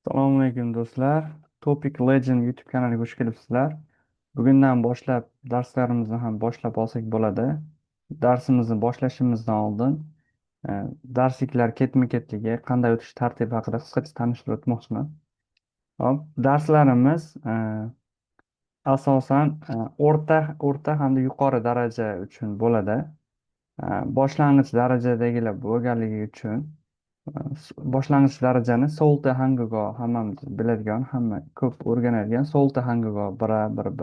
Assalomu alaykum do'stlar. Topic Legend YouTube kanaliga xush kelibsizlar. Bugundan boshlab darslarimizni ham boshlab olsak bo'ladi. Darsimizni boshlashimizdan oldin darsliklar ketma-ketligi, qanday o'tish tartibi haqida qisqacha tanishtirib o'tmoqchiman. Hop, darslarimiz asosan o'rta hamda yuqori daraja uchun bo'ladi. Boshlang'ich darajadagilar bo'lganligi uchun boshlang'ich darajani Solta Hangugo hammamiz biladigan, hamma ko'p o'rganadigan Solta Hangugo 1A, 1B,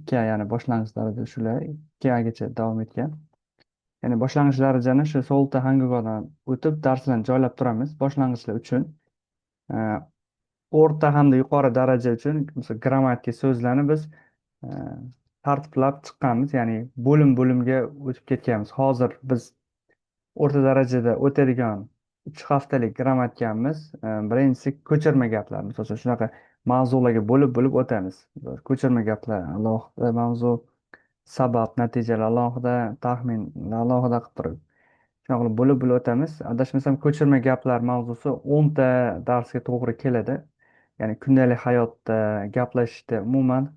2A, ya'ni boshlang'ich daraja shular 2Agacha davom etgan. Ya'ni boshlang'ich darajani shu Solta Hangugodan o'tib darslarni joylab turamiz boshlang'ichlar uchun. O'rta hamda yuqori daraja uchun misol grammatika so'zlarni biz tartiblab chiqqanmiz, ya'ni bo'lim-bo'limga o'tib ketganmiz. Hozir biz o'rta darajada o'tadigan 3 haftalik grammatikamiz, birinchisi ko'chirma gaplar. Misol uchun shunaqa mavzularga bo'lib-bo'lib o'tamiz. Ko'chirma gaplar alohida mavzu, sabab, natijalar alohida, taxminlar alohida qilib turib. Shunaqa qilib bo'lib-bo'lib o'tamiz. Adashmasam ko'chirma gaplar mavzusi 10 ta darsga to'g'ri keladi. Ya'ni kundalik hayotda, gaplashishda umuman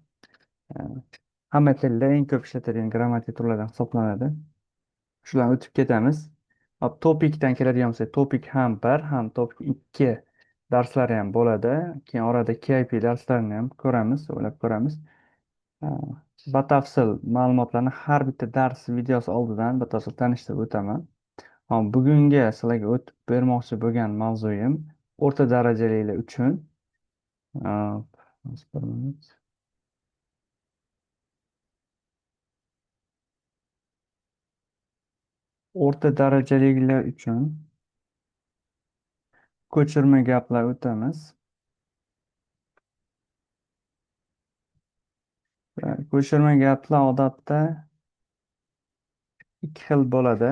hamma tilda eng ko'p ishlatilgan grammatika turlaridan hisoblanadi. Shularni o'tib ketamiz. Hop, topikdan keladigan bo'lsak, topik ham 1, ham topik 2 darslari ham bo'ladi. Keyin orada KIP darslarini ham ko'ramiz, o'ylab ko'ramiz. Batafsil ma'lumotlarni har bitta dars videosi oldidan batafsil tanishtirib o'taman. Hop, bugungi sizlarga o'tib bermoqchi bo'lgan mavzuyim o'rta darajalilar uchun. Bir minut. O'rta darajalilar uchun ko'chirma gaplar o'tamiz. Ko'chirma gaplar odatda ikki xil bo'ladi.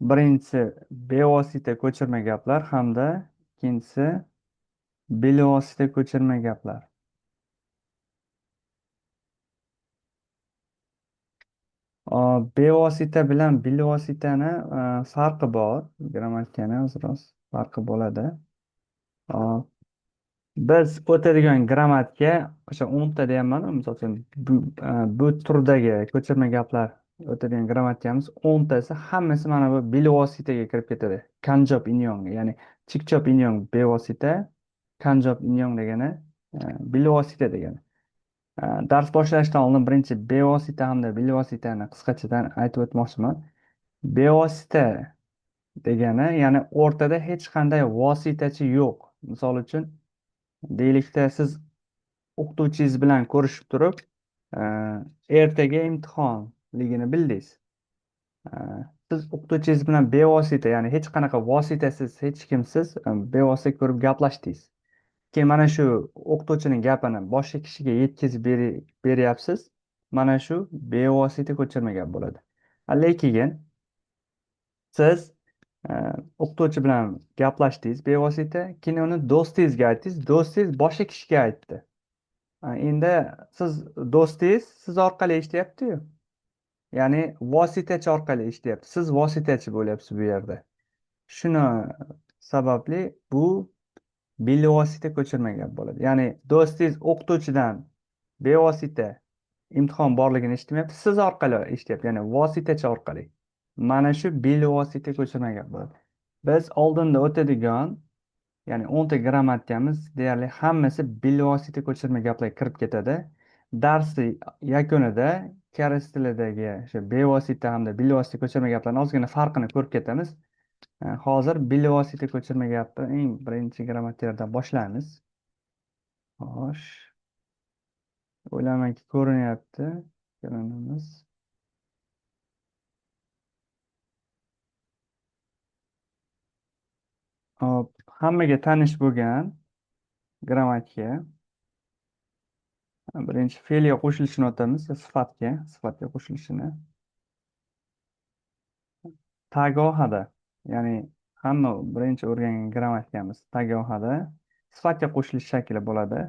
Birinchisi bevosita ko'chirma gaplar hamda ikkinchisi bilvosita ko'chirma gaplar. Bevosita bilan bilvositani farqi bor. Grammatikani ozroq farqi bo'ladi. Biz o'tadigan grammatika o'sha 10 ta deyapman-ku, misol uchun bu turdagi ko'chirma gaplar o'tadigan grammatikamiz 10 tasi hammasi mana bu bilvositaga kirib ketadi. Kanjob inyong, ya'ni chikchob inyong bevosita, kanjob inyong degani bilvosita degani. Dars boshlashdan oldin birinchi bevosita hamda bilvositani qisqachadan aytib o'tmoqchiman. Bevosita degani, ya'ni o'rtada hech qanday vositachi yo'q. Misol uchun, deylikda siz o'qituvchingiz bilan ko'rishib turib, ertaga imtihonligini bildingiz. Siz o'qituvchingiz bilan bevosita, ya'ni hech qanaqa vositasiz, hech kimsiz, bevosita ko'rib gaplashdingiz. Keyin mana shu o'qituvchining gapini boshqa kishiga yetkazib beryapsiz. Mana shu bevosita ko'chirma gap bo'ladi. Lekin siz o'qituvchi bilan gaplashdingiz bevosita, keyin uni do'stingizga aytdingiz, do'stingiz boshqa kishiga aytdi. Endi siz do'stingiz siz orqali eshityapti-yu. Ya'ni vositachi orqali eshityapti. Siz vositachi bo'lyapsiz bu yerda. Shuni sababli bu bilvosita ko'chirma gap bo'ladi. Ya'ni do'stingiz o'qituvchidan bevosita imtihon borligini eshitmayapti, siz orqali eshityapti, ya'ni vositachi orqali. Mana shu bilvosita ko'chirma gap bo'ladi. Biz oldinda o'tadigan, ya'ni 10 ta grammatikamiz deyarli hammasi bilvosita ko'chirma gaplarga kirib ketadi. Darsi yakunida koreys tilidagi o'sha bevosita hamda bilvosita ko'chirma gaplarning ozgina farqini ko'rib ketamiz. Hozir bilvosita ko'chirma gapni eng birinchi grammatikadan boshlaymiz. Xo'sh. O'ylaymanki ko'rinyapti. Ko'rinamiz. Hop, hammaga tanish bo'lgan grammatika. Birinchi fe'lga qo'shilishini o'tamiz, sifatga qo'shilishini. Tagohada, ya'ni hamma birinchi o'rgangan grammatikamiz tagohada sifatga qo'shilish shakli bo'ladi.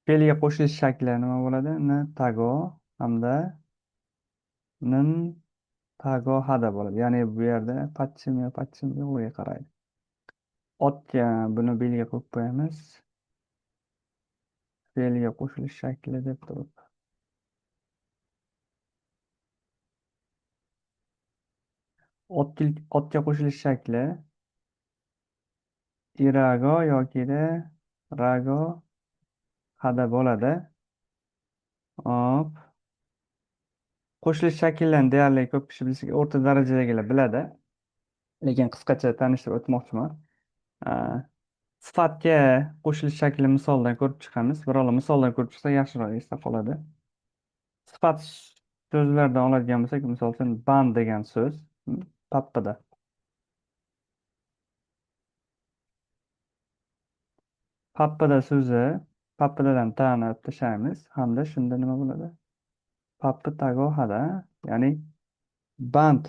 Fe'lga qo'shilish shakli nima bo'ladi? N tago hamda nin tagohada bo'ladi. Ya'ni bu yerda patchim yo patchim yo'qligiga qaraydi. Otga buni belgi qo'yib qo'yamiz. Fe'lga qo'shilish shakli deb turib. Otga qo'shilish shakli irago yokida rago hada bo'ladi. Hop. Qo'shilish shakllarini deyarli ko'p kishi bilsa, o'rta darajadagilar biladi. Lekin qisqacha tanishtirib o'tmoqchiman. Sifatga qo'shilish shakli misoldan ko'rib chiqamiz. Biroq misoldan ko'rib chiqsa yaxshiroq esda qoladi. Sifat so'zlardan oladigan bo'lsak, misol uchun band degan so'z, pappada. Pappada so'zi, pappadadan ta'ni olib tashlaymiz hamda shunda nima bo'ladi? Pappi tagohada, ya'ni band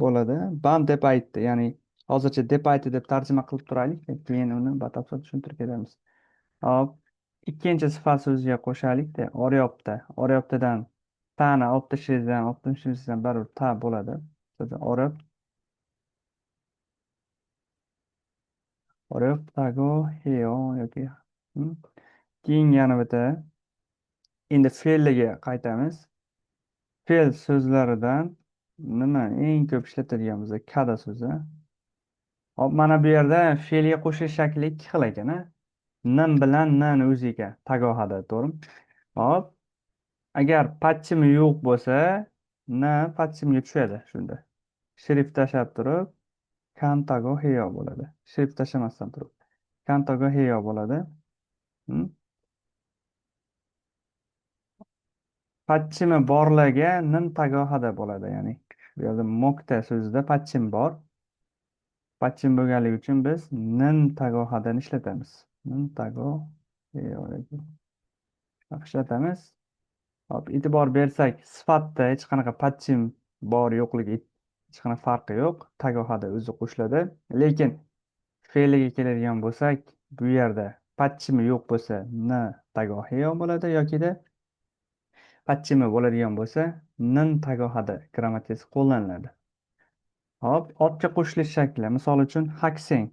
bo'ladi. Band deb aytdi, ya'ni hozircha deb aytdi deb tarjima qilib turaylik, keyin uni batafsil tushuntirib ketamiz. Hop, ikkinchi sifat so'ziga qo'shaylik-da, oryobda. Oryobdadan ta'ni olib tashlashdan, olib tashlashdan baribir ta bo'ladi. Oryob. Oryob tago heo yoki, Keyin yana bitta endi fe'lga qaytamiz. Fe'l so'zlaridan nima eng ko'p ishlatilgan bizda kada so'zi. Hop, mana bu yerda fe'lga qo'shilish shakli ikki xil ekan, a? Nim bilan nan o'zi ekan, tagohada, to'g'rimi? Hop, agar patchimi yo'q bo'lsa, na patchimga tushadi shunda. Shrift tashlab turib, kan tago heyo bo'ladi. Shrift tashlamasdan turib, kan tago heyo bo'ladi. Patchimi borlarga nim tagohada bo'ladi, ya'ni bu yerda mokta so'zida patchim bor. Patchim bo'lganligi uchun biz nim tagohadani ishlatamiz. Nim tago ishlatamiz. Hop, e'tibor bersak, sifatda hech qanaqa patchim bor yo'qligi hech qanaqa farqi yo'q. Tagohada o'zi qo'shiladi. Lekin fe'liga keladigan bo'lsak, bu yerda patchimi yo'q bo'lsa, n tagohiyo bo'ladi yokida patchimi bo'ladigan bo'lsa, nin tagohada grammatikasi qo'llaniladi. Hop, otga qo'shilish shakli, misol uchun hakseng.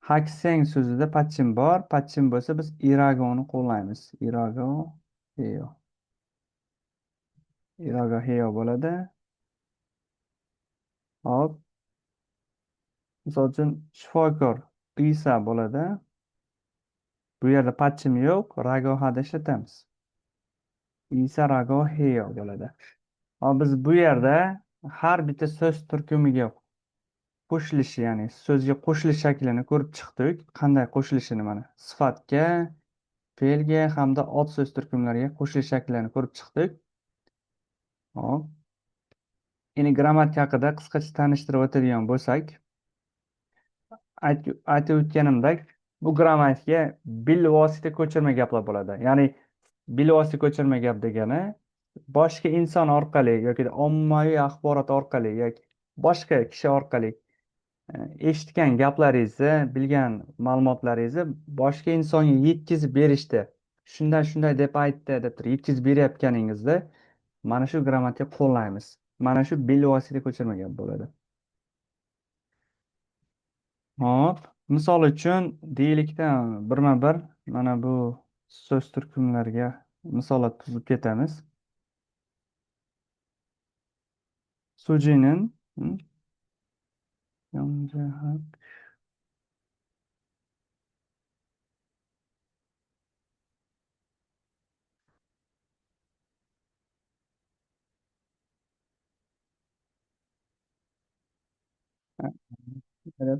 Hakseng so'zida patchim bor, patchim bo'lsa biz iragoni qo'llaymiz. Irago heyo. Irago heyo bo'ladi. Hop. Misol uchun shifokor Isa bo'ladi. Bu yerda patchim yo'q, ragohada ishlatamiz. Isa rago heyo bo'ladi. Hop, biz bu yerda har bitta so'z turkumiga qo'shilishi, ya'ni so'zga qo'shilish shaklini ko'rib chiqdik. Qanday qo'shilishini mana sifatga, fe'lga hamda ot so'z turkumlariga qo'shilish shaklarini ko'rib chiqdik. Hop. Endi grammatika haqida qisqacha tanishtirib o'tadigan bo'lsak, aytib o'tganimdek, bu grammatika bilvosita ko'chirma gaplar bo'ladi. Ya'ni bilvosita ko'chirma gap degani boshqa inson orqali yoki ommaviy axborot orqali yoki boshqa kishi orqali eshitgan gaplaringizni, bilgan ma'lumotlaringizni boshqa insonga yetkazib berishda, shunday shunday deb aytdi deb turib yetkazib berayotganingizda mana shu grammatika qo'llaymiz. Mana shu bilvosita ko'chirma gap bo'ladi. Hop, misol uchun deylikda birma-bir mana bu so'z turkumlariga misollar tuzib ketamiz. Sujinin,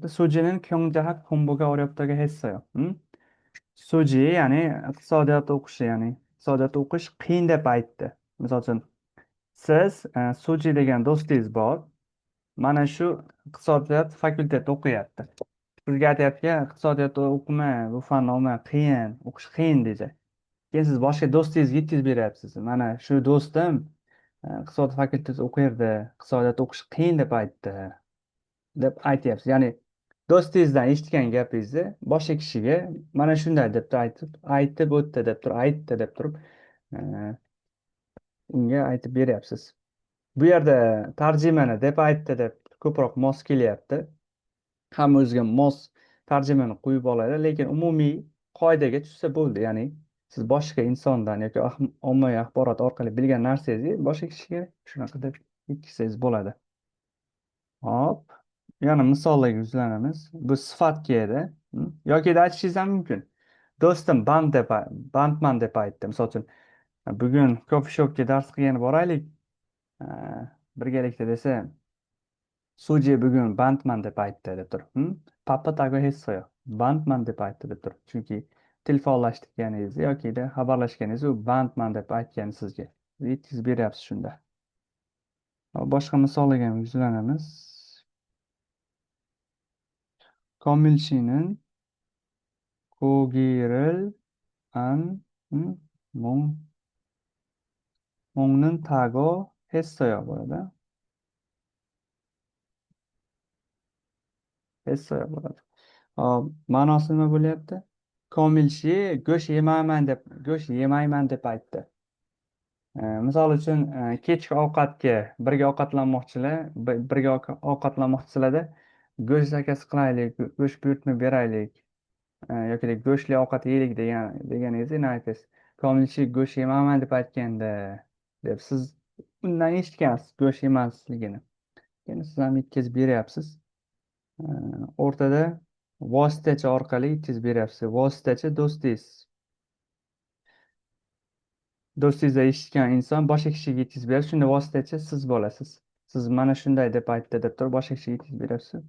Sujinin 경제학 공부가 어렵다고 했어요. Suji, ya'ni iqtisodiyot o'qishi, ya'ni iqtisodiyot o'qish qiyin deb aytdi. Misol uchun, siz Suji degan do'stingiz bor. Mana shu iqtisodiyot fakultetida o'qiyapti. Sizga aytyaptiki, iqtisodiyot o'qima, bu fanni olma, qiyin, o'qish qiyin deydi. Keyin siz boshqa do'stingizga yetkazib beryapsiz. Mana shu do'stim iqtisod fakultetida o'qirdi, iqtisodiyot o'qish qiyin deb aytdi deb aytyapsiz. Ya'ni do'stingizdan eshitgan gapingizni boshqa kishiga mana shunday deb aytib o'tdi deb turib, aytdi deb turib, unga aytib beryapsiz. Bu yerda tarjimani deb aytdi deb ko'proq mos kelyapti. Hamma o'ziga mos tarjimani qo'yib oladi, lekin umumiy qoidaga tushsa bo'ldi. Ya'ni siz boshqa insondan yoki ommaviy axborot orqali bilgan narsangizni boshqa kishiga shunaqa deb yetkazsangiz bo'ladi. Hop, yana misollarga yuzlanamiz. Bu sifatga edi. Yoki aytishingiz ham mumkin. Do'stim bandman deb aytdi. Misol uchun, bugun coffee shopga dars qilgani boraylik, birgalikda desa, Suji bugun bandman deb aytdi deb turib. Papa tago hessoyo. Bandman deb aytdi deb turib. Chunki telefonlashganingiz yoki xabarlashganingiz u bandman deb aytgan sizga. Yetkazib beryapsiz shunda. Hop, boshqa misollarga ham yuzlanamiz. Komilshinin kogiril an mongnin tago hessoyo bo'ladi. Hessoyo bo'ladi. Hop, ma'nosi nima bo'lyapti? Komilshi go'sht yemayman deb, go'sht yemayman deb aytdi. Misol uchun, kechki ovqatga birga ovqatlanmoqchilar, birga ovqatlanmoqchilarda go'sht zakaz qilaylik, go'sht buyurtma beraylik, yoki go'shtli ovqat yeylik deganingizni nima aytasiz? Komilshi go'sht yemayman deb aytganda deb siz undan eshitgansiz go'sht yemasligini. Endi siz ham yetkazib beryapsiz. O'rtada vositachi orqali yetkazib beryapsiz. Vositachi do'stingiz. Do'stingizdan eshitgan inson boshqa kishiga yetkazib beradi. Shunda vositachi siz bo'lasiz. Siz mana shunday deb aytdi deb turib boshqa kishiga yetkazib beryapsiz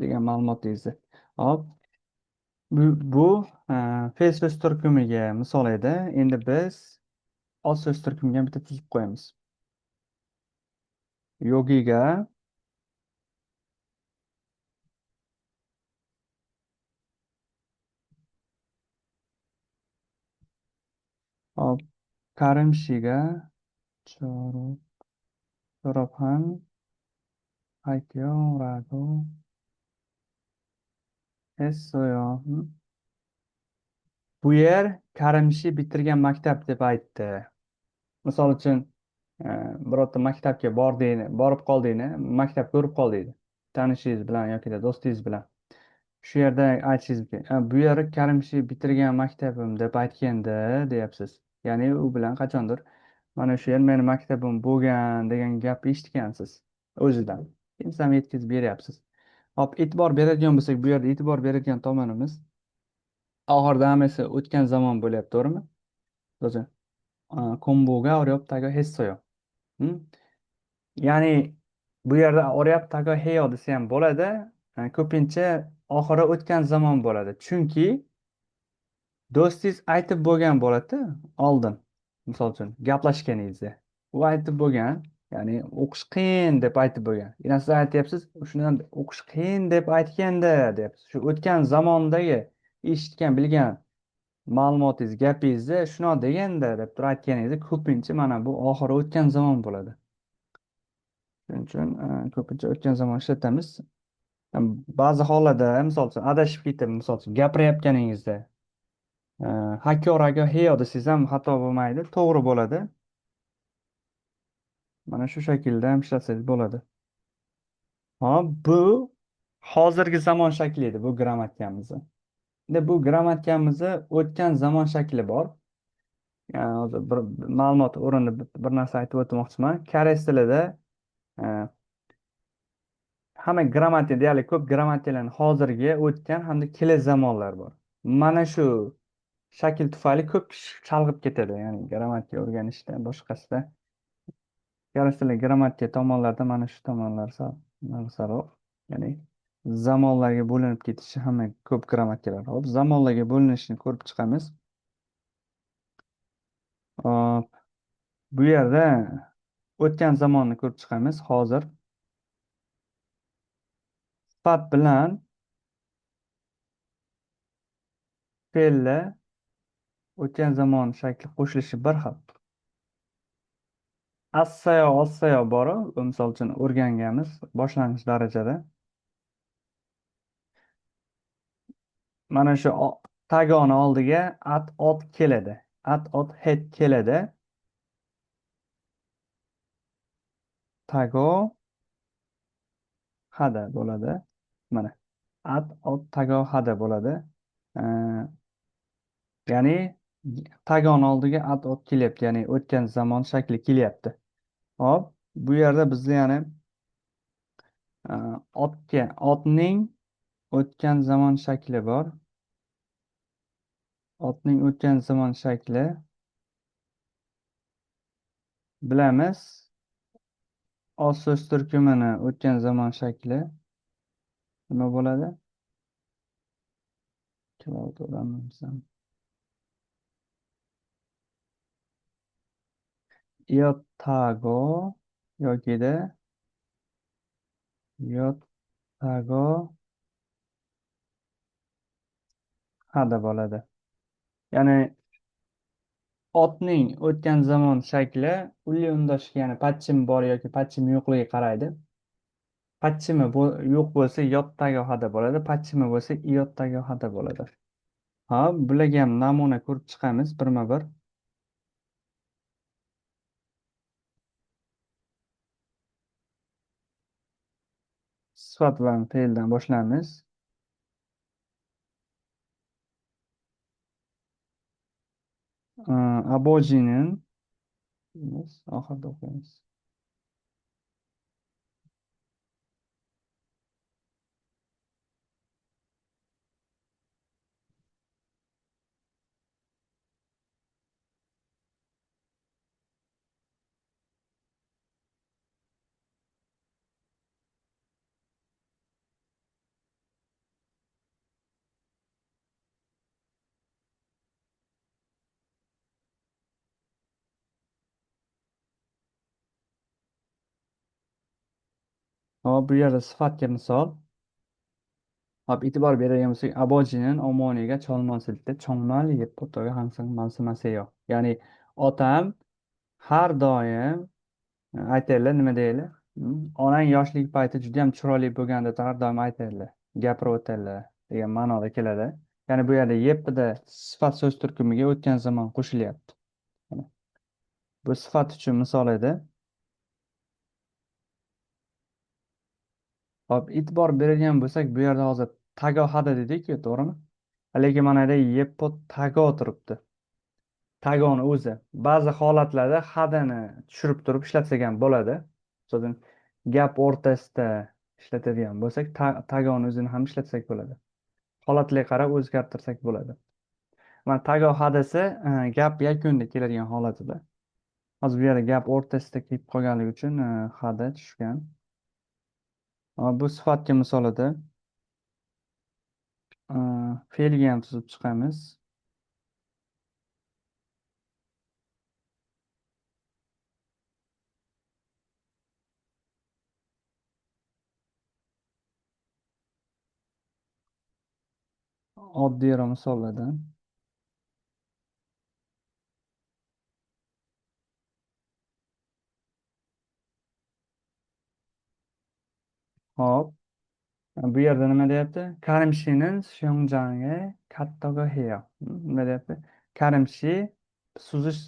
degan ma'lumotingizni. Hop. Bu fe'l so'z turkumiga misol edi. Endi biz ot so'z turkumiga ham bitta tuzib qo'yamiz. Yogiga hop, Karimshiga Chorobxon Haykiyorago Hessoyo. Bu yer Karimshi bitirgan maktab deb aytdi. Misol uchun, birorta maktabga bordingni, borib qoldingni, maktab ko'rib qoldingni, tanishingiz bilan yoki do'stingiz bilan. Shu yerda aytishingiz mumkin. Bu yer Karimshi bitirgan maktabim deb aytganda deyapsiz. Ya'ni u bilan qachondir mana shu yer meni maktabim bo'lgan degan gap eshitgansiz o'zidan. Keyin siz ham yetkazib beryapsiz. Hop, e'tibor beradigan bo'lsak, bu yerda e'tibor beradigan tomonimiz oxirida hammasi o'tgan zamon bo'lyapti, to'g'rimi? O'zi, komboga oryapti hessoyo. Ya'ni bu yerda oryapti heyo desa ham bo'ladi. Ko'pincha oxiri o'tgan zamon bo'ladi. Chunki do'stingiz aytib bo'lgan bo'ladi oldin. Misol uchun gaplashganingizda u aytib bo'lgan, ya'ni o'qish qiyin deb aytib bo'lgan. Yana siz aytyapsiz, shundan o'qish qiyin deb aytganda deyapsiz. Shu o'tgan zamondagi eshitgan, bilgan ma'lumotingiz, gapingizni shunday deganda deb turib aytganingizda ko'pincha mana bu oxiri o'tgan zamon bo'ladi. Shuning uchun ko'pincha o'tgan zamon ishlatamiz. Ba'zi hollarda, misol uchun, adashib ketib, misol uchun gapirayotganingizda, hakor aka heyo desangiz ham xato bo'lmaydi, to'g'ri bo'ladi. Mana shu shaklda ham ishlatsangiz bo'ladi. Hop, bu hozirgi zamon shakli edi bu grammatikamizni. Endi bu grammatikamizni o'tgan zamon shakli bor. Ya'ni hozir bir ma'lumot o'rnida bir narsa aytib o'tmoqchiman. Koreys tilida, hamma grammatika, deyarli ko'p grammatikalarning hozirgi, o'tgan hamda kelasi zamonlar bor. Mana shu shakl tufayli ko'p kishi chalg'ib ketadi, ya'ni grammatika o'rganishda, boshqasida. Koreys tili grammatika tomonlarida mana shu tomonlar narsaroq, ya'ni zamonlarga bo'linib ketishi hamma ko'p grammatikalar. Hop, zamonlarga bo'linishini ko'rib chiqamiz. Hop, bu yerda o'tgan zamonni ko'rib chiqamiz hozir. Sifat bilan fe'lni o'tgan zamon shakli qo'shilishi bir xil. Assayo, ossayo bor-u, misol uchun o'rganganmiz boshlang'ich darajada. Mana shu tagoni oldiga at, ot keladi. At, ot, het keladi. Tago hada bo'ladi. Mana. At, ot, tago, hada bo'ladi. Ya'ni tagoni oldiga at, ot kelyapti, ya'ni o'tgan zamon shakli kelyapti. Hop, bu yerda bizda ya'ni otga, otning o'tgan zamon shakli bor. Otning o'tgan zamon shakli bilamiz. Ot so'z turkumini o'tgan zamon shakli nima bo'ladi? Yotago yokida yotago hada bo'ladi. Ya'ni otning o'tgan zamon shakli ulli undoshga, ya'ni patchim bor yoki patchim yo'qligiga qaraydi. Patchimi yo'q bo'lsa yottago hada bo'ladi, patchimi bo'lsa iyottago hada bo'ladi. Ha, bularga ham namuna ko'rib chiqamiz birma-bir. Sifat bilan fe'ldan boshlaymiz. Abojinin oxirida o'qiymiz. Hop, bu yerda sifatga misol. Hop, e'tibor beradigan bo'lsak, abojinin omoniga cholmonsilda chongmal yeb potoga hangsang mansimaseyo. Ya'ni otam har doim aytadilar, nima deydi? Onang yoshlik payti juda ham chiroyli bo'lgan deb har doim aytadilar, gapirib o'tadilar degan ma'noda keladi. Ya'ni bu yerda yepida sifat so'z turkumiga o'tgan zamon qo'shilyapti. Bu sifat uchun misol edi. Hop, e'tibor beradigan bo'lsak, bu yerda hozir tago hada dedik-ku, to'g'rimi? Lekin mana yerda yeppo tago turibdi. Tagoni o'zi. Ba'zi holatlarda hadani tushirib turib ishlatsak ham bo'ladi. Masalan, gap o'rtasida ishlatadigan bo'lsak, tagoni o'zini ham ishlatsak bo'ladi. Holatga qarab o'zgartirsak bo'ladi. Mana tago hadasi, gap yakunda keladigan holatida. Hozir bu yerda gap o'rtasida kelib qolganligi uchun, hada tushgan. Bu sifatga misol edi. Fe'lga ham tuzib chiqamiz. Oddiyroq misollardan. Hop. Bu yerda nima deyapti? Karimshining Xiongjanga kattaga heyo. Nima deyapti? Karimshi suzish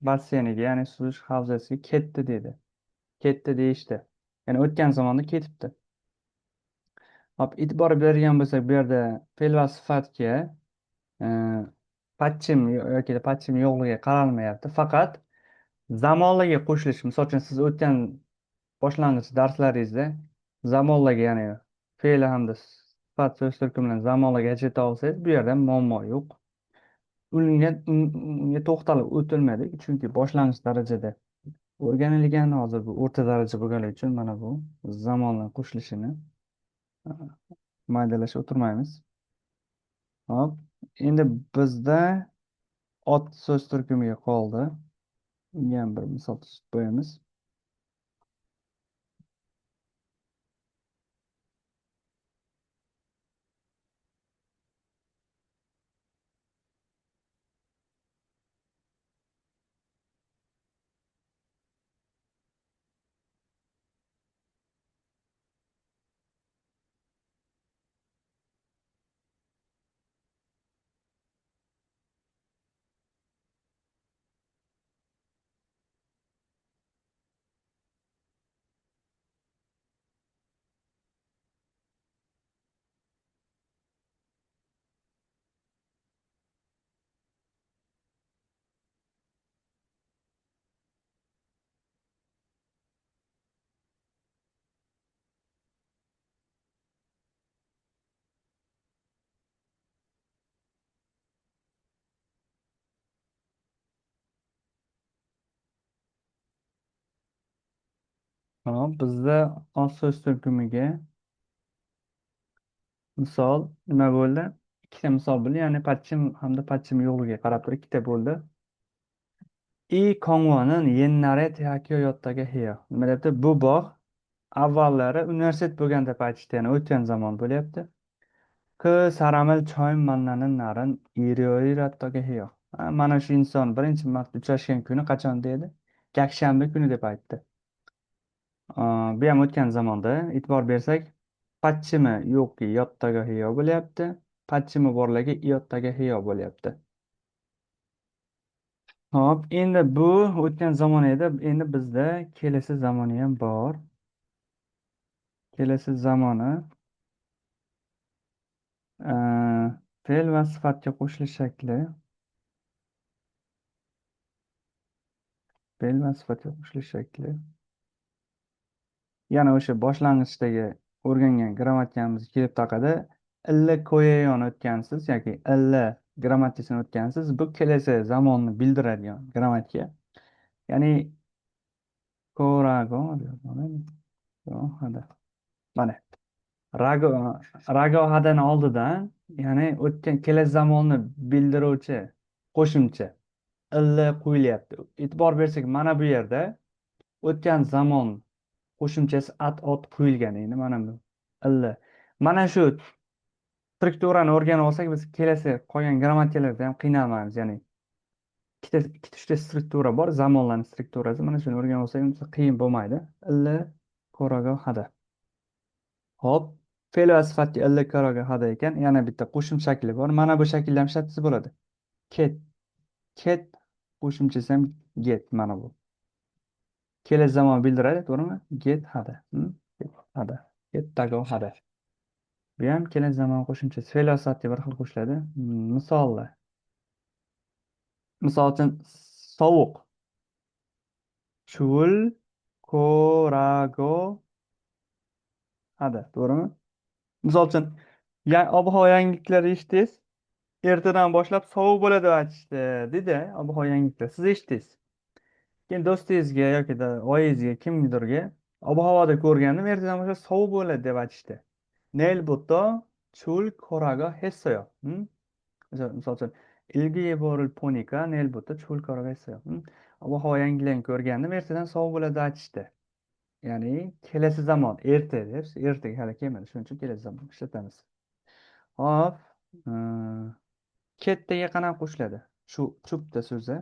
basseyniga, ya'ni suzish havzasiga ketdi dedi. Ketdi deyishdi. Ya'ni o'tgan zamonda ketibdi. Hop, e'tibor bergan bo'lsak, bu yerda fe'l va sifatga, patchim yoki patchim yo'qligiga qaralmayapti. Faqat zamonlarga qo'shilish. Misol uchun, siz o'tgan boshlang'ich darslaringizda zamonlarga, ya'ni fe'l hamda sifat so'z turkumi bilan zamonlarga ajrata olsangiz, bu yerda muammo yo'q. Unga to'xtalib o'tilmadik, chunki boshlang'ich darajada o'rganilgan, hozir bu o'rta daraja bo'lgani uchun mana bu zamonlar qo'shilishini maydalashib o'tirmaymiz. Hop, endi bizda ot so'z turkumiga qoldi. Unga ham bir misol tuzib qo'yamiz. Hop, bizda oz so'z turkumiga misol nima bo'ldi? Ikkita misol bo'ldi, ya'ni patchim hamda patchim yo'qligiga qarab turib ikkita bo'ldi. I Kongvonin yennare teakyo yottaga hiyo. Nima deyapti? Bu bog' avvallari universitet bo'lgan deb aytishdi, ya'ni o'tgan zamon bo'lyapti. K saramil choy mannanin narin iryoirattoga hiyo. Mana shu inson birinchi marta uchrashgan kuni qachon dedi? Yakshanba kuni deb aytdi. Bu ham o'tgan zamonda. E'tibor bersak, patchimi yo'qki yottaga hiyo bo'lyapti. Patchimi borligi yottaga hiyo bo'lyapti. Hop, endi bu o'tgan zamon edi. Endi bizda kelasi zamoni ham bor. Kelasi zamoni fe'l va sifatga qo'shilish shakli. Fe'l va sifatga qo'shilish shakli. Yana o'sha boshlang'ichdagi o'rgangan grammatikamiz kelib taqadi. Illa ko'yayon o'tgansiz yoki illa grammatikasini o'tgansiz, bu kelasi zamonni bildiradigan grammatika. Ya'ni ko'rago, mana rago, rago hadani oldidan, ya'ni o'tgan kelasi zamonni bildiruvchi qo'shimcha illa qo'yilyapti. E'tibor bersak, mana bu yerda o'tgan zamon qo'shimchasi at ot qo'yilgan. Endi mana bu illa. Mana shu strukturani o'rganib olsak, biz kelasi qolgan grammatikalarda ham qiynalmaymiz. Ya'ni ikkita uchta struktura bor, zamonlarning strukturasi. Mana shuni o'rganib olsak, uncha qiyin bo'lmaydi. Illa ko'rago hada. Hop, fe'l va sifatga illa ko'rago hada ekan, yana bitta qo'shimcha shakli bor. Mana bu shaklda ham ishlatsa bo'ladi. Ket, ket qo'shimchasi ham get, mana bu. Kelasi zamon bildiradi, to'g'rimi? Get hada. Get hada. Get tago hada. Bu ham kelasi zamon qo'shimchasi. Fe'l va sifatga bir xil qo'shiladi. Misollar. Misol uchun sovuq. Chul ko'rago hada, to'g'rimi? Misol uchun, ob-havo yangiliklari eshitdingiz. Ertadan boshlab sovuq bo'ladi deb aytishdi, dedi ob-havo yangiliklari. Siz eshitdingiz. Keyin do'stingizga yoki oyingizga, kimdirga ob-havoda ko'rgandim, ertadan boshlab sovuq bo'ladi deb aytishdi. Nelbutto chul ko'rago hessoyo. Misol uchun, ilgi yeboril ponika nelbutto chul ko'rago hessoyo. Ob-havo yangiliklarni ko'rgandim, ertadan sovuq bo'ladi deb aytishdi. Ya'ni kelasi zamon, erta deb, ertaga hali kelmadi, shuning uchun kelasi zamon ishlatamiz. Hop, kattaga qanaqa qo'shiladi? Shu chupta so'zi.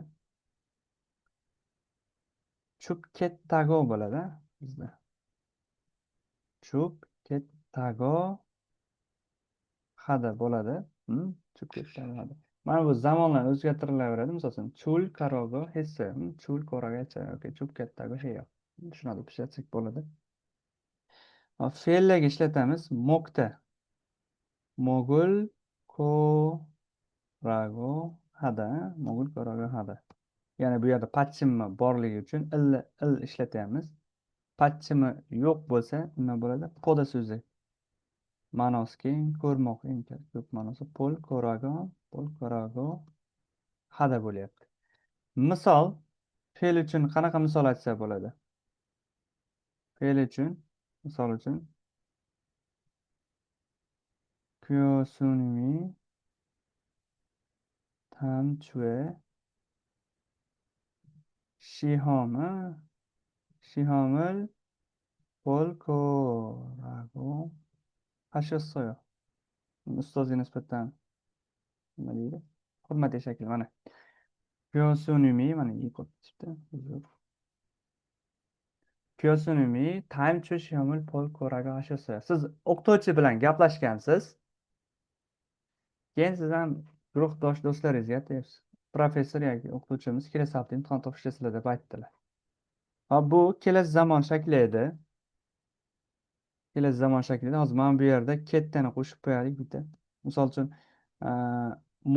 Chup kettago bo'ladi bizda. Chup kettago hada bo'ladi. Chup kettago hada. Mana bu zamonlar o'zgartirilaveradi. Misol uchun, chul karogo hessa, chul koraga hessa yoki chup kettago heyo. Shunaqa deb ishlatsak bo'ladi. Hop, fe'llarga ishlatamiz. Mokta. Mogul korago hada, mogul korago hada. Ya'ni bu yerda patchimi borligi uchun il ishlatyapmiz. Patchimi yo'q bo'lsa nima bo'ladi? Poda so'zi. Ma'nosi keng, ko'rmoq eng ko'p ma'nosi pol korago, pol korago hada bo'lyapti. Misol fe'l uchun qanaqa misol aytsa bo'ladi? Fe'l uchun, misol uchun Kyosunimi tamchue shihoma shihomil polkorago 하셨어요. Ustozga nisbatan nima deydi? Hurmatli shakl mana. Kyosunimi mana chiqdi. Uzr. Kyosunimi tamchu shihomil polkorago 하셨어요. Siz o'qituvchi bilan gaplashgansiz. Keyin siz ham guruhdosh do'stlaringizga aytyapsiz. Professor yoki o'qituvchimiz kelasi hafta imtihon topshirasizlar deb aytdilar. Ha, bu kelasi zamon shakli edi. Kelasi zamon shaklida hozir mana bu yerda kettani qo'shib qo'yaylik bitta. Misol uchun,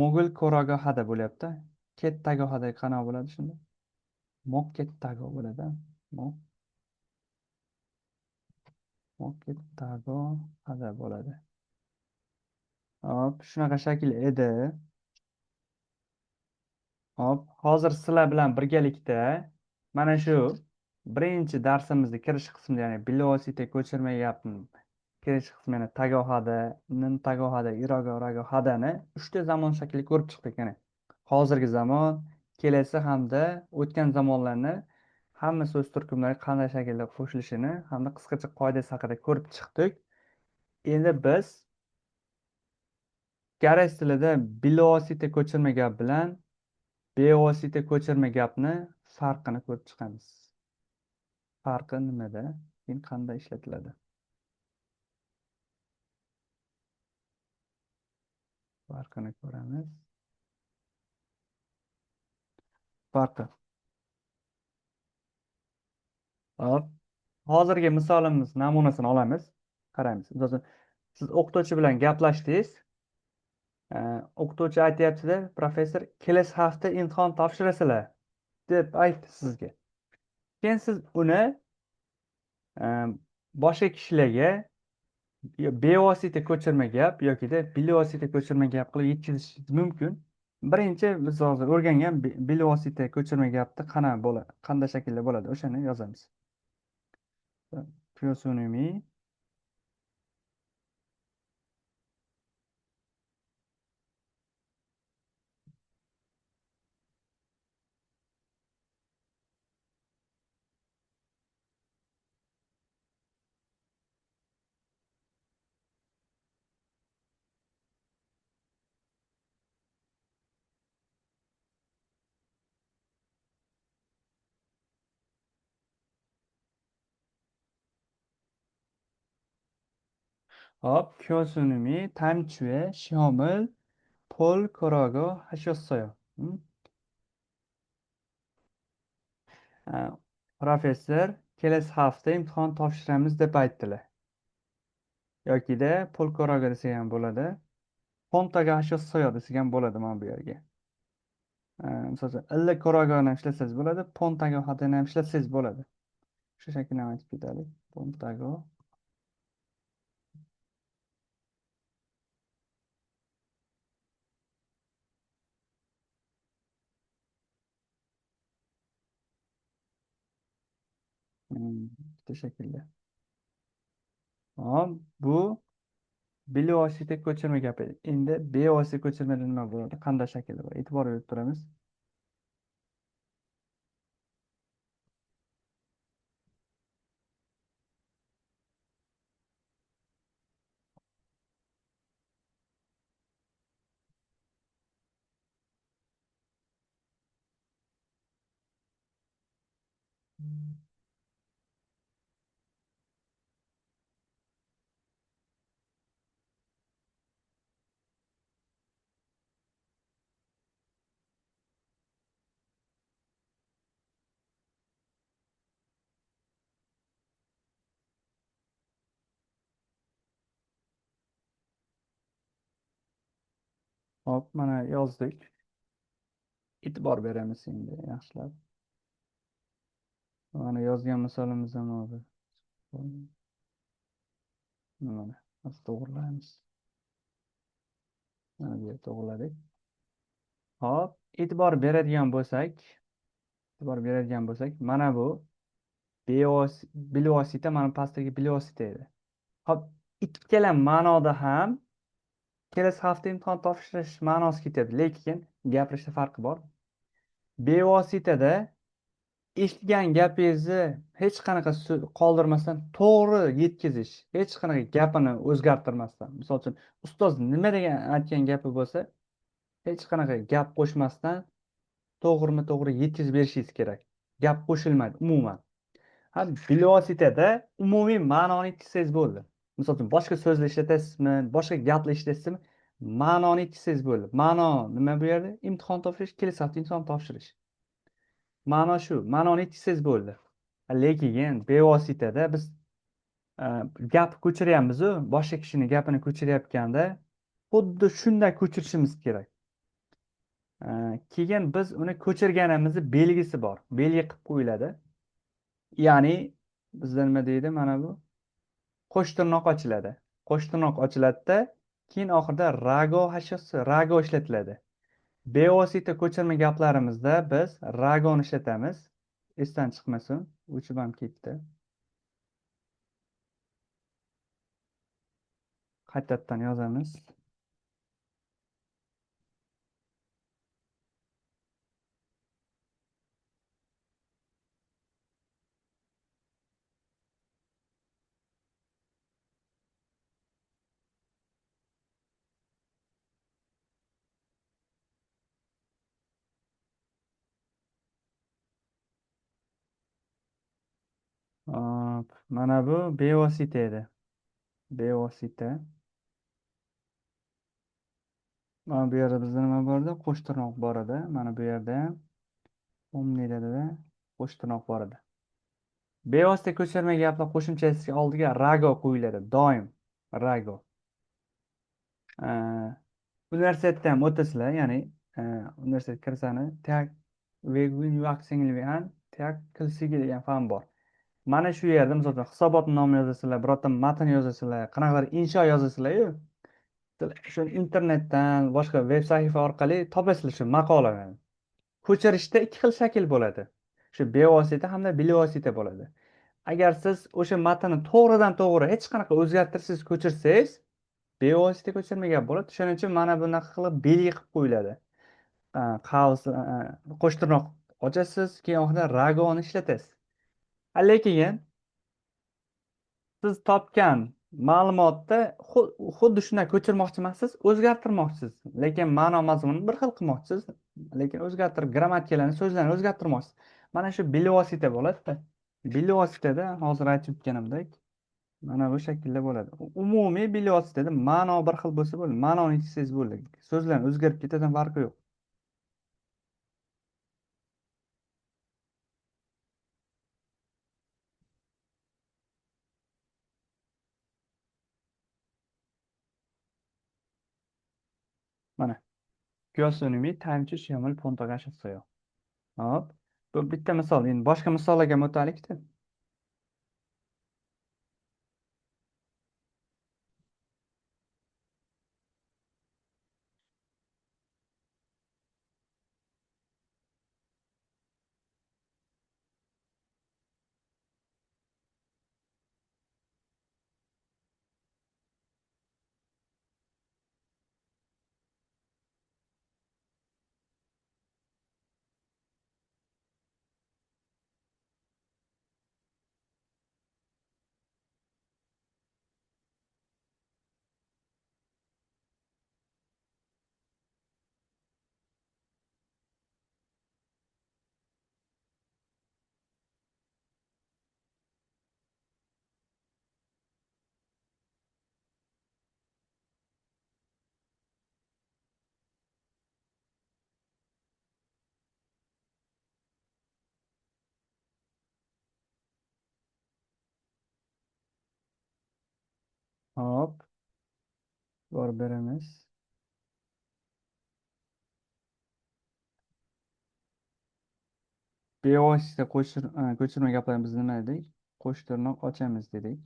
mogul korago hada bo'lyapti. Kettago hada qanaqa bo'ladi shunda? Mok kettago bo'ladi. Mok Mok kettago hada bo'ladi. Hop, shunaqa shakl edi. Hop, hozir sizlar bilan birgalikda mana shu Birinchi darsimizda kirish qismida, ya'ni bilvosita ko'chirma gapni kirish qismi, ya'ni tagohada, nin tagohada, irogo, rago, hadani 3 ta zamon shakli ko'rib chiqdik. Ya'ni hozirgi zamon, kelasi hamda o'tgan zamonlarni hamma so'z turkumlari qanday shaklda qo'shilishini hamda qisqacha qoidasi haqida ko'rib chiqdik. Endi biz koreys tilida bilvosita ko'chirma gap bilan bevosita ko'chirma gapni farqini ko'rib chiqamiz. Farqi nimada? Keyin qanday ishlatiladi? Farqini ko'ramiz. Farqi. Hop, hozirgi misolimiz namunasini olamiz. Qaraymiz. Misol uchun, siz o'qituvchi bilan gaplashdingiz. O'qituvchi aytyapti-da, professor, kelasi hafta imtihon topshirasizlar deb aytdi sizga. Keyin siz uni boshqa kishilarga bevosita ko'chirma gap yokida bilvosita ko'chirma gap qilib yetkazishingiz mumkin. Birinchi biz hozir o'rgangan bilvosita ko'chirma gapni qanday shaklda bo'ladi, o'shani yozamiz. 교수님이 Hop, 교수님이 다음 주에 시험을 볼 거라고 하셨어요. Professor kelasi hafta imtihon topshiramiz deb aytdilar. Yokida pol ko'raga desak ham bo'ladi. Pontaga 하셨어요 desak ham bo'ladi mana bu yerga. Misol uchun, illa ko'ragani ham ishlatsangiz bo'ladi, pontaga hadini ham ishlatsangiz bo'ladi. Shu shaklni ham aytib ketaylik. Pontago. Bitta shaklda. Hop, bu bilvosita ko'chirma gapi. Endi bevosita ko'chirmada nima bo'ladi? Qanday shaklda bo'ladi? E'tibor berib turamiz. Hop, mana yozdik. E'tibor beramiz endi yaxshilab. Mana yozgan misolimiz ham hozir. Mana, hozir to'g'rilaymiz. Mana bu yerda to'g'riladik. Hop, e'tibor beradigan bo'lsak, mana bu bilvosita, mana pastdagi bilvosita edi. Hop, ikkala ma'noda ham kelasi hafta imtihon topshirish ma'nosi ketyapti, lekin gapirishda farqi bor. Bevositada eshitgan gapingizni hech qanaqa qoldirmasdan to'g'ri yetkazish, hech qanaqa gapini o'zgartirmasdan. Misol uchun, ustoz nima degan aytgan gapi bo'lsa, hech qanaqa gap qo'shmasdan to'g'rimi-to'g'ri yetkazib berishingiz kerak. Gap qo'shilmaydi umuman. Ha, bilvositada umumiy ma'noni yetkazsangiz bo'ldi. Misol uchun, boshqa so'zlar ishlatasizmi, boshqa gaplar ishlatasizmi, ma'noni yetkazsangiz bo'ldi. Ma'no nima bu yerda? Imtihon topshirish, kelasi hafta imtihon topshirish. Ma'no shu, ma'noni yetkazsangiz bo'ldi. Lekin bevositada biz gap ko'chiryapmiz-u, boshqa kishining gapini ko'chirayotganda xuddi shunday ko'chirishimiz kerak. Keyin biz uni ko'chirganimizni belgisi bor, belgi qilib qo'yiladi. Ya'ni bizda nima deydi mana bu? Qo'sh tirnoq ochiladi. Qo'sh tirnoq ochiladida, keyin oxirida rago hashasi, rago ishlatiladi. Bevosita ko'chirma gaplarimizda biz ragoni ishlatamiz. Esdan chiqmasin. O'chib ham ketdi. Qaytadan yozamiz. Hop, mana bu bevosita edi. Bevosita. Mana bu yerda bizda nima bor edi? Qo'sh tirnoq bor edi. Mana bu yerda ham omnidada qo'sh tirnoq bor edi. Bevosita ko'chirma gaplar qo'shimchasi oldiga rago qo'yiladi. Doim rago. Universitetda ham o'tasizlar, ya'ni universitet kirsani tak tak kilsigi degan fan bor. Mana shu yerda misol uchun hisobotnoma yozasizlar, birorta matn yozasizlar, qanaqadir insho yozasizlar-yu. Shu internetdan, boshqa veb sahifa orqali topasizlar shu maqolani. Ko'chirishda ikki xil shakl bo'ladi. Shu bevosita hamda bilvosita bo'ladi. Agar siz o'sha matnni to'g'ridan to'g'ri hech qanaqa o'zgartirishsiz ko'chirsangiz, bevosita ko'chirma gap bo'ladi. Shuning uchun mana bunaqa qilib belgi qilib qo'yiladi. Qavs, qo'sh tirnoq ochasiz, keyin oxirida ragoni ishlatasiz. Lekin siz topgan ma'lumotni xuddi shunday ko'chirmoqchi emassiz, o'zgartirmoqchisiz. Lekin ma'no mazmunini bir xil qilmoqchisiz, lekin o'zgartirib grammatikalarni, so'zlarni o'zgartirmoqchisiz. Mana shu bilvosita bo'ladi-da. Bilvositada hozir aytib o'tganimdek, mana bu shaklda bo'ladi. Umumiy bilvositada ma'no bir xil bo'lsa bo'ldi, ma'noni yetishsangiz bo'ldi. So'zlar o'zgarib ketadigan farqi yo'q. Mana 교수님이 다음 주 시험을 본다고 하셨어요. Hop. Bu bitta misol. Endi boshqa misollarga ham o'taylik-da. Hop. Bor beramiz. Bevosita ko'chirma gaplarni biz nima dedik? Qo'sh tirnoq ochamiz dedik.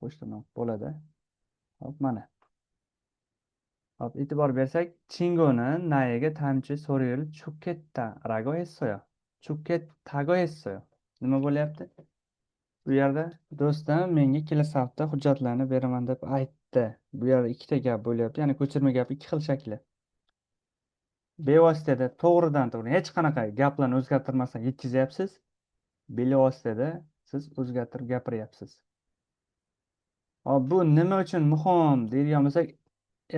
Qo'sh tirnoq bo'ladi. Hop, mana. Hop, e'tibor bersak, Chingoni nayiga tamchi so'rayil chuketta rago essoyo. Chuketta essoyo. Nima bo'lyapti? Bu yerda do'stim menga kelasi hafta hujjatlarni beraman deb aytdi. Bu yerda ikkita gap bo'lyapti. Ya'ni ko'chirma gap ikki xil shakli. Bevositada to'g'ridan to'g'ri hech qanaqa gaplarni o'zgartirmasdan yetkazyapsiz. Bevositada siz o'zgartirib gapiryapsiz. Hop, bu nima uchun muhim deydigan bo'lsak,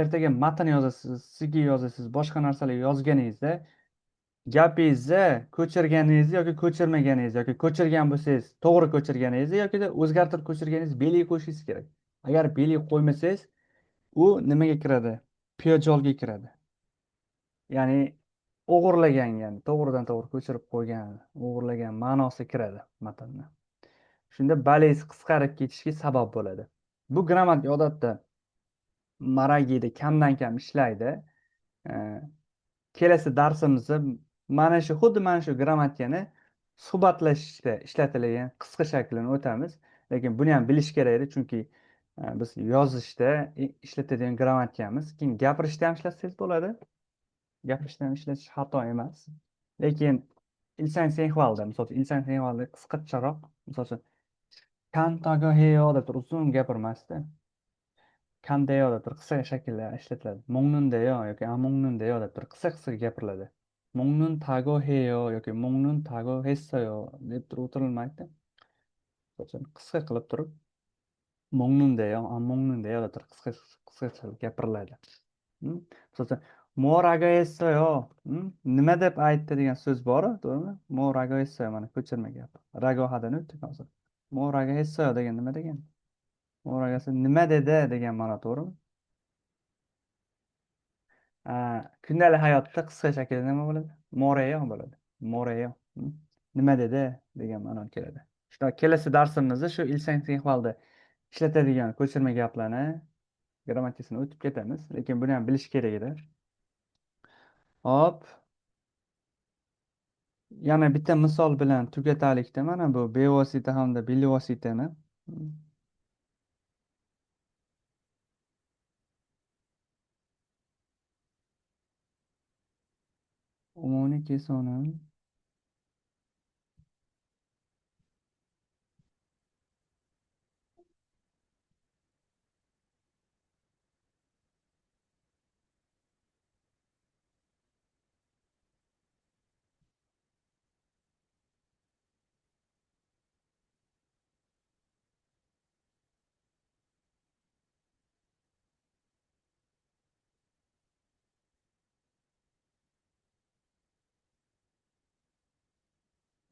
ertaga matn yozasiz, CV yozasiz, boshqa narsalar yozganingizda gapingizni ko'chirganingizni yoki ko'chirmaganingizni yoki ko'chirgan bo'lsangiz to'g'ri ko'chirganingizni yoki o'zgartirib ko'chirganingizni belgi qo'yishingiz kerak. Agar belgi qo'ymasangiz, u nimaga kiradi? Piyojolga kiradi. Ya'ni o'g'irlagan, ya'ni to'g'ridan to'g'ri ko'chirib qo'ygan, o'g'irlagan ma'nosi kiradi matnda. Shunda balingiz qisqarib ketishiga sabab bo'ladi. Bu grammatika odatda Maragida kamdan kam ishlaydi. Kelasi darsimizda mana shu xuddi mana shu grammatikani suhbatlashishda ishlatiladigan qisqa shaklini o'tamiz. Lekin buni ham bilish kerak edi, chunki biz yozishda ishlatadigan grammatikamiz. Keyin gapirishda ham ishlatsangiz bo'ladi. Gapirishda ham ishlatish xato emas. Lekin 일상생활da, misol uchun, 일상생활da qisqacharoq, misol uchun, kantago heyo deb turib uzun gapirmasda, kandeyo deb turib qisqa shaklda ishlatiladi. Mongnindeyo yoki amongnindeyo deb turib qisqa-qisqa gapiriladi. Mongnin tago heyo yoki mongnin tago hessoyo deb turib o'tirilmaydi. Misol uchun, qisqa qilib turib mongnindeyo, amongnindeyo deb turib qisqa gapiriladi. Misol uchun, morago hessoyo, nima deb aytdi degan so'z bor, to'g'rimi? Morago hessoyo, mana ko'chirma gap. Rago hadan o'tdik hozir. Morago hessoyo degan nima degan? Moragasi nima dedi degan ma'no, to'g'rimi? Kundalik hayotda qisqa shaklda nima bo'ladi? Morayo bo'ladi. Morayo. Nima dedi degan ma'no keladi. Shunda kelasi darsimizda shu 일상생활da ishlatadigan ko'chirma gaplarni grammatikasini o'tib ketamiz, lekin buni ham bilish kerak edi. Hop. Yana bitta misol bilan tugatalikda mana bu bevosita hamda bilvositani. Umumiy kesonun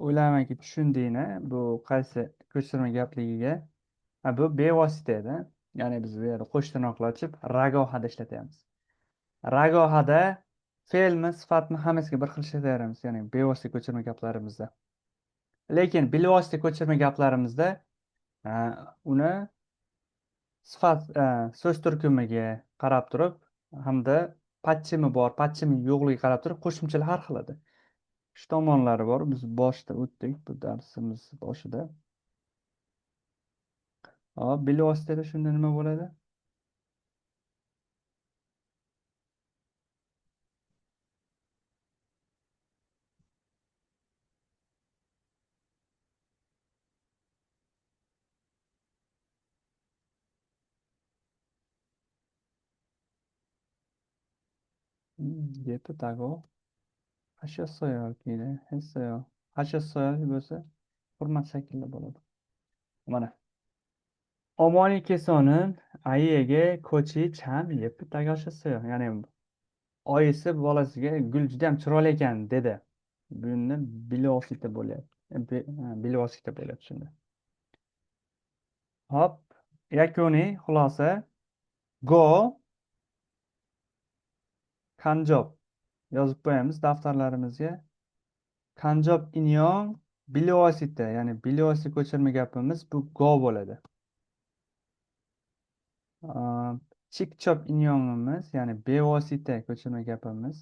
o'ylaymanki tushundingni bu qaysi ko'chirma gapligiga. Ha, bu bevosita edi. Ya'ni biz bu yerda qo'sh tirnoqlar ochib ragohada ishlatyapmiz. Ragohada fe'lmi, sifatmi hammasiga bir xil ishlataveramiz, ya'ni bevosita ko'chirma gaplarimizda. Lekin bilvosita ko'chirma gaplarimizda, uni sifat, so'z turkumiga qarab turib hamda patchimi bor, patchimi yo'qligiga qarab turib qo'shimchalar har xil edi. Shu tomonlari bor, biz boshida o'tdik bu darsimiz boshida. Hop, bilvositada shunda nima bo'ladi? Yeputago 하셨어요, yoki 했어요. 하셨어요 bo'lsa hurmat shaklida bo'ladi. Mana. 어머니께서는 아이에게 꽃이 참 예쁘다고 하셨어요. Ya'ni oyisi bolasiga gul juda ham chiroyli ekan dedi. Buni bilvosita bo'lyapti. Bilvosita bo'lyapti shunda. Hop, yakuniy xulosa go kanjob yozib qo'yamiz daftarlarimizga. Kanjob inyon bilvosita, ya'ni bilvosita ko'chirma gapimiz bu go bo'ladi. Chikchop inyonimiz, ya'ni bevosita ko'chirma gapimiz.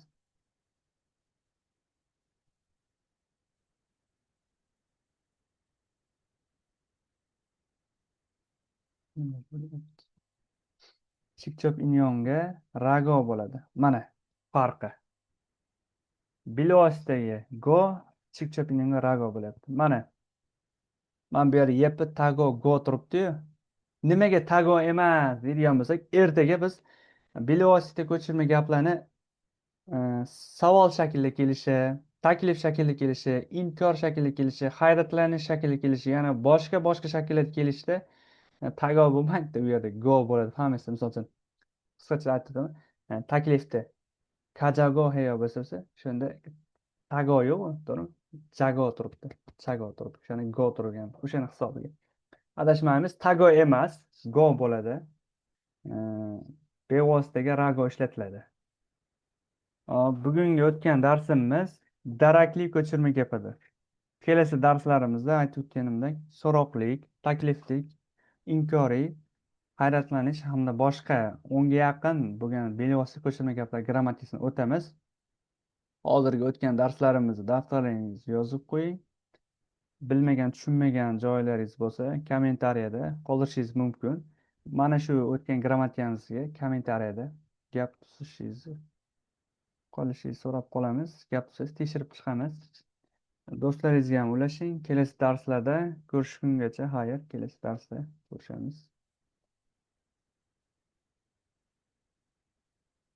Nima bo'lyapti? Chikchop inyonga rago bo'ladi. Mana farqi. Bilvositaga go, chikchop inyonga rago bo'lyapti. Mana mana bu yerda yepi tago go turibdi-yu. Nimaga tago emas deydigan bo'lsak, ertaga biz bilvosita ko'chirma gaplarni savol shaklida kelishi, taklif shaklida kelishi, inkor shaklida kelishi, hayratlanish shaklida kelishi, yana boshqa boshqa shakllarda kelishda tago bo'lmaydi, u yerda go bo'ladi. Hammasi, misol uchun, qisqacha aytdim, taklifda kajago heyo bo'lsa, shunda tago yo'q, to'g'rimi? Jago turibdi, chago turibdi, o'shani go turgan, o'shani hisobiga. Adashmaymiz, tago emas, go bo'ladi. Bevositaga rago ishlatiladi. Bugungi o'tgan darsimiz darakli ko'chirma gapida. Kelasi darslarimizda aytib o'tganimdek, so'roqlik, takliflik, inkoriy, hayratlanish hamda boshqa 10ga yaqin bo'lgan bevosita ko'chirma gaplar grammatikasini o'tamiz. Hozirgi o'tgan darslarimizni daftaringizga yozib qo'ying. Bilmagan, tushunmagan joylaringiz bo'lsa, kommentariyada qoldirishingiz mumkin. Mana shu o'tgan grammatikamizga kommentariyada gap tuzishingizni, qolishingizni so'rab qolamiz. Gap tuzsangiz tekshirib chiqamiz. Do'stlaringizga ham ulashing. Kelasi darslarda ko'rishgungacha xayr, kelasi darsda ko'rishamiz.